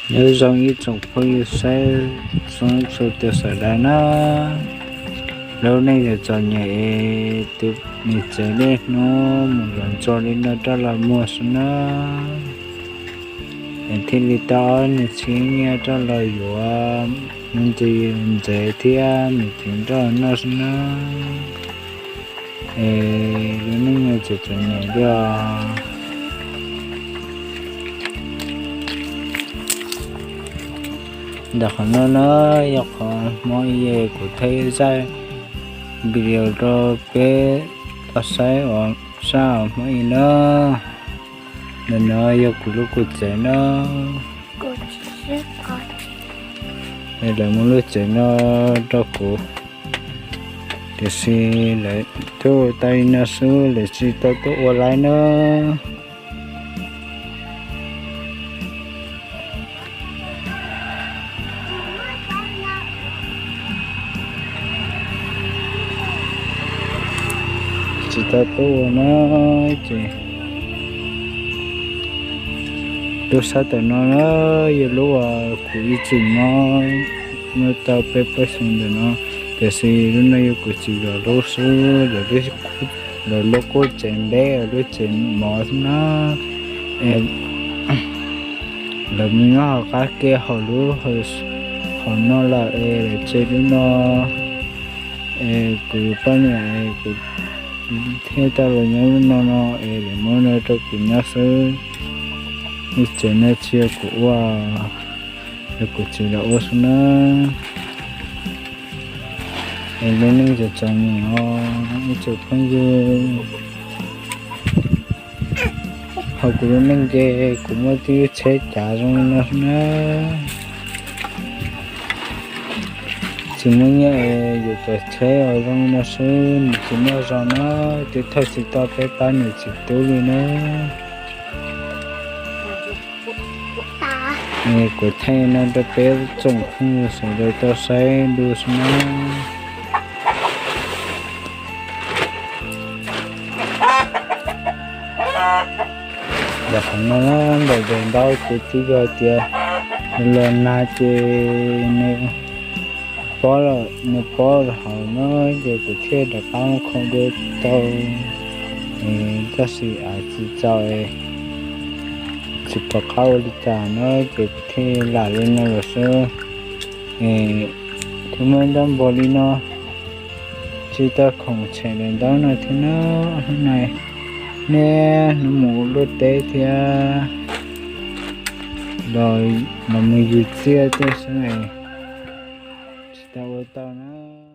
Nyob zoo ib tsoom phooj ywg saib xov txhua tus sawv daws na. Lub neej txom txom nyem es tus niam tsev niaj hnub mus luag ntxuag li no rau los muag xwb na. Es thiaj li tau ob niag txiv nyiaj rau los yuav ntxim ntxev thiab niam txiv nrog noj xwb na. Es lub neej txom txom nyem li os. Ntawm qhov no na yog qhov Hmoob i es kuv thaij zaj video rau peb tau saib ua sab Hmoob i na. Ntawm no yog kuv lub kuv tsev na. Lawv muab lub tsev no rau kuv, tiam sis lawv tuaj tau li no xwb, lawv tsis tau tuaj ua laib na. Tsis tau tuaj ua na, ces lub sab tom no na yog lub uas kuv ib txwm muab, muab tau peb plaub xyoo ntawm no, tiam sis lub no yog kuv txiv lawv lub xwb, lawv lub, lawv lub kuj tsev npeb, lub tsev mov xwb na. Lawv mus nyob hauv qab ke hauv lub, hauv no lawm es lawv tseg lub no. Es kuv poj niam es kuv thiaj tau los nyob lub no no es lawv muab no rau kuv nyob xwb. Lub tsev no tsis yog kuv ua, yog kuv txiv lawv ua xwb na. Es lub neej txom txom nyem os ib tsoom phooj ywg. Hauv kuv lub neej ces kuv muaj tib lub tsheb cav zoo li no xwb na. Tsis muaj nyiaj es yuav cov tsheb uas zoo li no xwb, nws tsis muaj zog na, twb thauj tsis tau peb pab niam txiv tub li na. Kuv thaij no rau peb tsoom phooj ywg sawv daws tau saib dua xwb na. Ntawm qhov no ntawm daim ntaub ces twb yog tias nws los nag ces nws pob, nws pob hauv no ces kuv thiaj rov qab muab kho dua tau. Tab sis av tsis txaus, tsis pom qab ua li cas no ces kuv thiaj lam li no lawm xwb. Thiaj muaj ib ntaub npog li no, tsis tau khoom tshem daim ntaub no thiab na. Hnub no nej hnub mus ua luaj teb thiab los mus yug tsiaj tej xwb, tsis tau ua tau na.